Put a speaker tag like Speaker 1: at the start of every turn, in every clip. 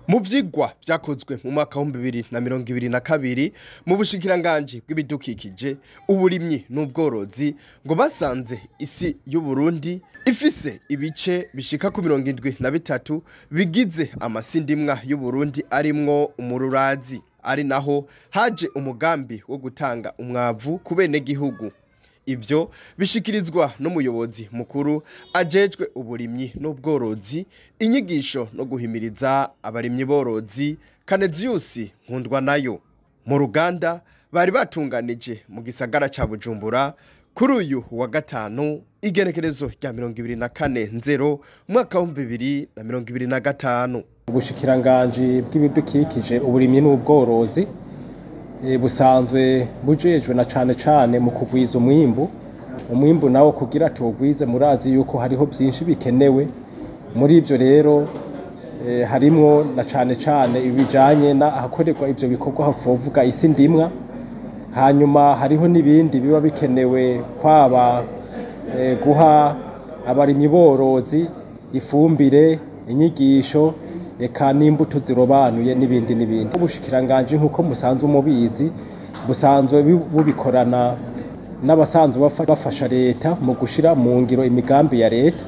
Speaker 1: Mu vyigwa vyakozwe mu mwaka wa 2022 mu bushikiranganji bw'ibidukikije, uburimyi n'ubworozi, ngo basanze isi y'u Burundi ifise ibice bishika ku 73 bigize amasindimwa y'u Burundi arimwo umururazi, ari naho haje umugambi wo gutanga umwavu ku benegihugu. Ivyo bishikirizwa n'umuyobozi mukuru ajejwe uburimyi n'ubworozi, inyigisho no guhimiriza abarimyi borozi, Kanezius Nkundwanayo. Mu ruganda bari batunganije mu gisagara ca Bujumbura kuri uyu wa gatanu, igenekerezo rya 24 nzero umwaka wa 2025.
Speaker 2: Ubushikiranganji bw'ibidukikije, uburimyi n'ubworozi busanzwe bujejwe na cane cane mu kugwiza umwimbu. Umwimbu nawo kugira tuwugwize, murazi yuko hariho byinshi bikenewe. Muri ivyo rero harimwo na cane cane ibijanye na ahakorerwa ivyo bikorwa, havuga isi ndimwa. Hanyuma hariho n'ibindi biba bikenewe, kwaba guha abarimyi borozi ifumbire, inyigisho, eka n'imbuto zirobanuye, n'ibindi n'ibindi. Ubushikiranganji, nk'uko musanzwe mubizi, busanzwe bubikorana n'abasanzwe bafasha leta mu gushira mu ngiro imigambi ya leta.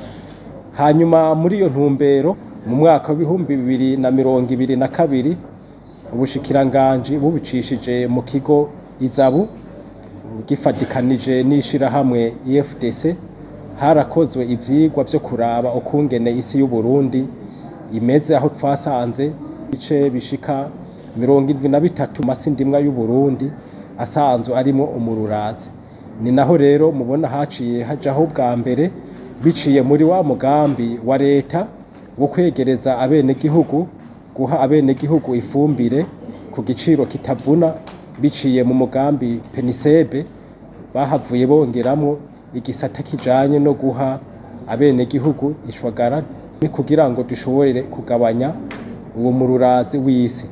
Speaker 2: Hanyuma muri iyo ntumbero, mu mwaka w'2022, ubushikiranganji bubicishije mu kigo Izabu, gifatikanije n'ishirahamwe IFDC, harakozwe ivyigwa vyo kuraba ukungene isi y'u Burundi imeze, aho twasanze ibice bishika 73 masindimwa y'u Burundi asanzwe arimo umururazi. Ni naho rero mubona haciye hajaho bwa mbere, biciye muri wa mugambi wa leta wo kwegereza abenegihugu, guha abenegihugu ifumbire ku giciro kitavuna, biciye mu mugambi Penisebe, bahavuye bongeramwo igisata kijanye no guha abenegihugu ishwagara kugira ngo dushobore kugabanya uwo mururazi w'isi.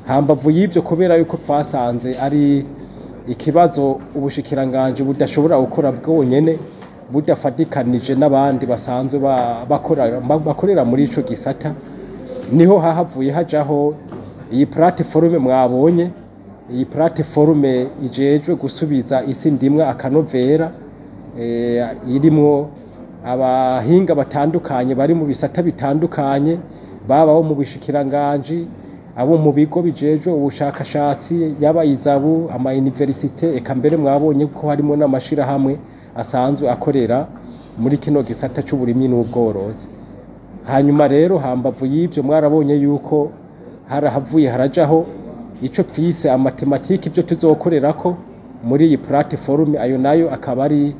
Speaker 2: Hambavu y'ibyo, kubera yuko twasanze ari ikibazo ubushikiranganji budashobora gukora bwonyene budafatikanije n'abandi basanzwe bakorera muri ico gisata, niho hahavuye hajaho iyi plateforme mwabonye, iyi plateforme ijejwe gusubiza isi ndimwa akanovera, irimwo abahinga batandukanye bari mu bisata bitandukanye, baba bo mu bushikiranganji, abo mu bigo bijejwe ubushakashatsi, yaba Izabu, ama université, eka mbere mwabonye ko harimo n'amashirahamwe asanzwe akorera muri kino gisata c'uburimyi n'ubworozi. Hanyuma rero hambavu y'ibyo, mwarabonye yuko harahavuye harajaho ico twise ama thématiques, ibyo tuzokorerako muri iyi plateforme. Ayo nayo akaba ari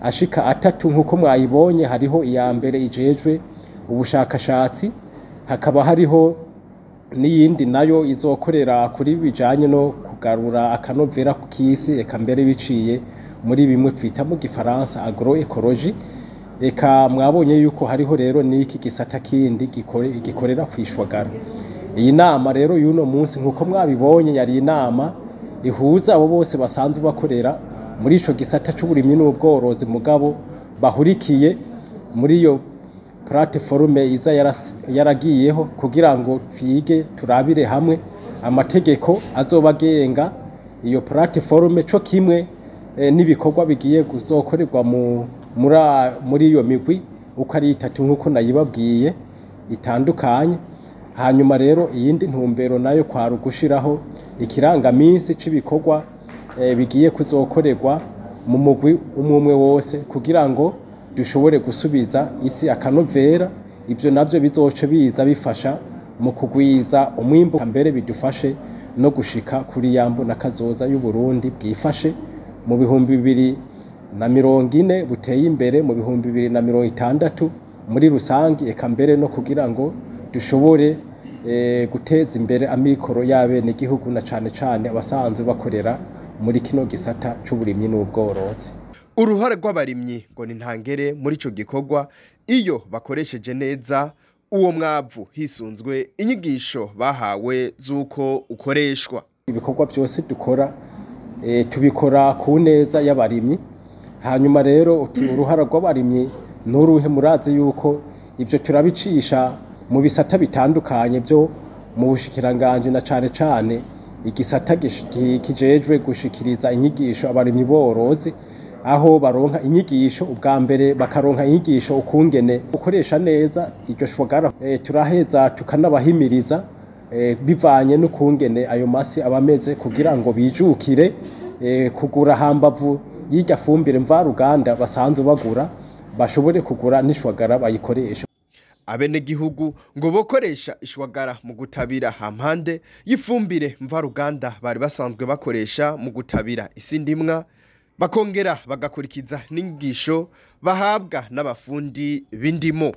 Speaker 2: ashika atatu nk'uko mwayibonye. Hariho iya mbere ijejwe ubushakashatsi, hakaba hariho n'iyindi nayo izokorera kuri bijanye no kugarura akanovera k'isi, eka mbere biciye muri bimwe twita mu gifaransa agroécologie. Eka mwabonye yuko hariho rero n'iki gisata kindi gikorera kwishwagara. Iyi nama rero y'uno munsi, nk'uko mwabibonye, yari inama ihuza abo bose basanzwe bakorera muri ico gisata c'uburimyi n'ubworozi, mugabo bahurikiye muri iyo plateforme iza yaragiyeho kugira ngo twige, turabire hamwe amategeko azoba agenga iyo plateforme, co kimwe n'ibikorwa bigiye kuzokorerwa muri iyo migwi uko ari itatu nk'uko nayibabwiye itandukanye. Hanyuma rero iyindi ntumbero nayo kwari ugushiraho ikirangaminsi c'ibikorwa bigiye kuzokorerwa mu mugwi umwe wose kugira ngo dushobore gusubiza isi akanovera. Ibyo navyo bizoce biza bifasha mu kugwiza umwimbu, mbere bidufashe no gushika kuri yambo na kazoza y'u Burundi bwifashe mu 2040, buteye imbere mu 2060 muri rusangi, eka mbere no kugira ngo dushobore guteza imbere amikoro y'abenegihugu, na cane cane abasanzwe bakorera muri kino gisata c'uburimyi n'ubworozi.
Speaker 1: Uruhare rw'abarimyi ngo ni ntangere muri ico gikorwa iyo bakoresheje neza uwo mwavu hisunzwe inyigisho bahawe z'uko ukoreshwa.
Speaker 2: Ibikorwa byose dukora tubikora ku neza y'abarimyi. Hanyuma rero uti uruhara rw'abarimyi n'uruhe? Murazi yuko ibyo turabicisha mu bisata bitandukanye byo mu bushikiranganje, na cane cane igisata kijejwe gushikiriza inyigisho abarimyi borozi, aho baronka inyigisho ubwa mbere bakaronka inyigisho ukungene gukoresha neza iryo shwagara. Turaheza tukanabahimiriza bivanye n'ukungene ayo masi aba ameze kugira ngo bijukire kugura hambavu y'irya fumbire mvaruganda basanzwe bagura, bashobore kugura n'ishwagara bayikoresha.
Speaker 1: Abenegihugu ngo bokoresha ishwagara mu gutabira hampande y'ifumbire mvaruganda bari basanzwe bakoresha mu gutabira isi ndimwa, bakongera bagakurikiza n'inyigisho bahabwa n'abafundi b'indimo.